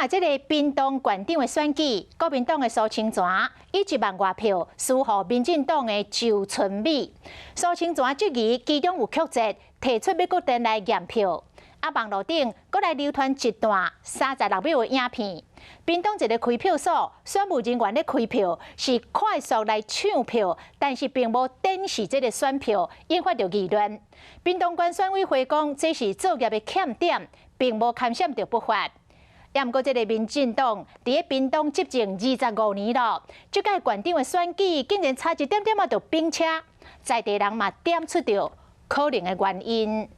若這个屏東縣長的選舉，國民黨的蘇清泉以1萬外票輸予民進黨的周春米。蘇清泉質疑其中有曲折，提出欲閣轉來驗票。啊，網路頂閣來流傳一段36秒的影片。屏東一个開票所，選務人員咧開票是快速來搶票，但是並無展示這个選票，引發著議論。屏東縣選委會講，這是作業的欠點，並無牽涉著不法。也毋過，這个民進黨佇咧屏東執政25年咯，這屆縣長的選舉竟然差一點點仔就冰車，在地人嘛點出著可能的原因。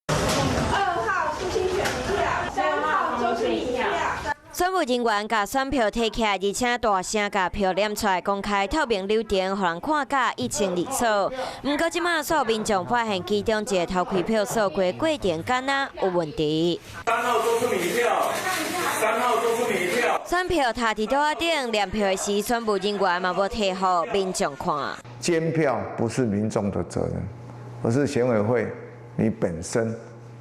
二號蘇清泉一票，三號周春米一票。選務人員共選票提起來，而且大聲共票念出來，公開透明流程，予人看甲一清二楚。毋過，這馬所有民眾發現其中一个偷開票所過過程敢若有問題。三號周春米一票，三號周春米一票。選票貼佇桌仔頂，念票的時，選務人員嘛無提予民眾看。監票不是民眾的責任，而是選委會你本身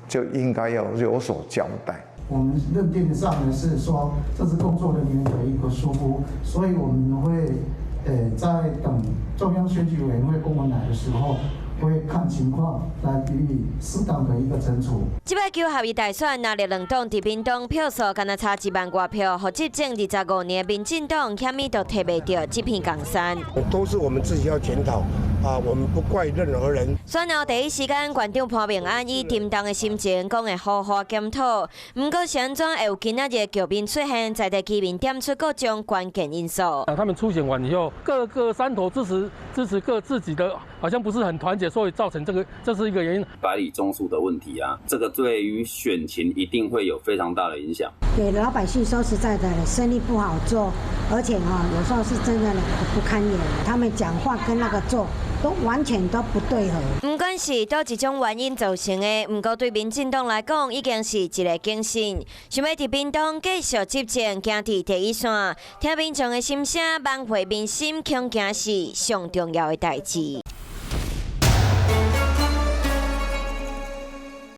就應該要有所交代。我們認定上呢是說，這是工作人員的一個疏忽，所以我們會在等中央選舉委員會公文來的時候，會看情況來予以適當的一個懲處。這擺九合一大選，藍綠兩黨佇屏東票數敢若差1萬外票，予執政25年的民進黨，啥物都提袂著這片江山。都是我們自己要檢討啊，我們不怪任何人。選後第一時間，縣長潘孟安以沉重的心情講會好好檢討。毋過是按怎會有今仔日局面出現，在地居民點出各種關鍵因素。他們初選完以後，各個山頭支持各自己的，好像不是很團結，所以造成這個，這是一個原因。百里中數的問題啊，這個對於選情一定會有非常大的影響。給老百姓說實在的，生意不好做，而且哈，有時候是真的苦不堪言。他們講話跟那個做都完全都不對合。毋管是佗一種原因造成的，毋過對民進黨來講，已經是一个警醒。想欲佇屏東繼續執政，行佇第一線，聽民眾的心聲，挽回民心，恐驚是上重要的代誌。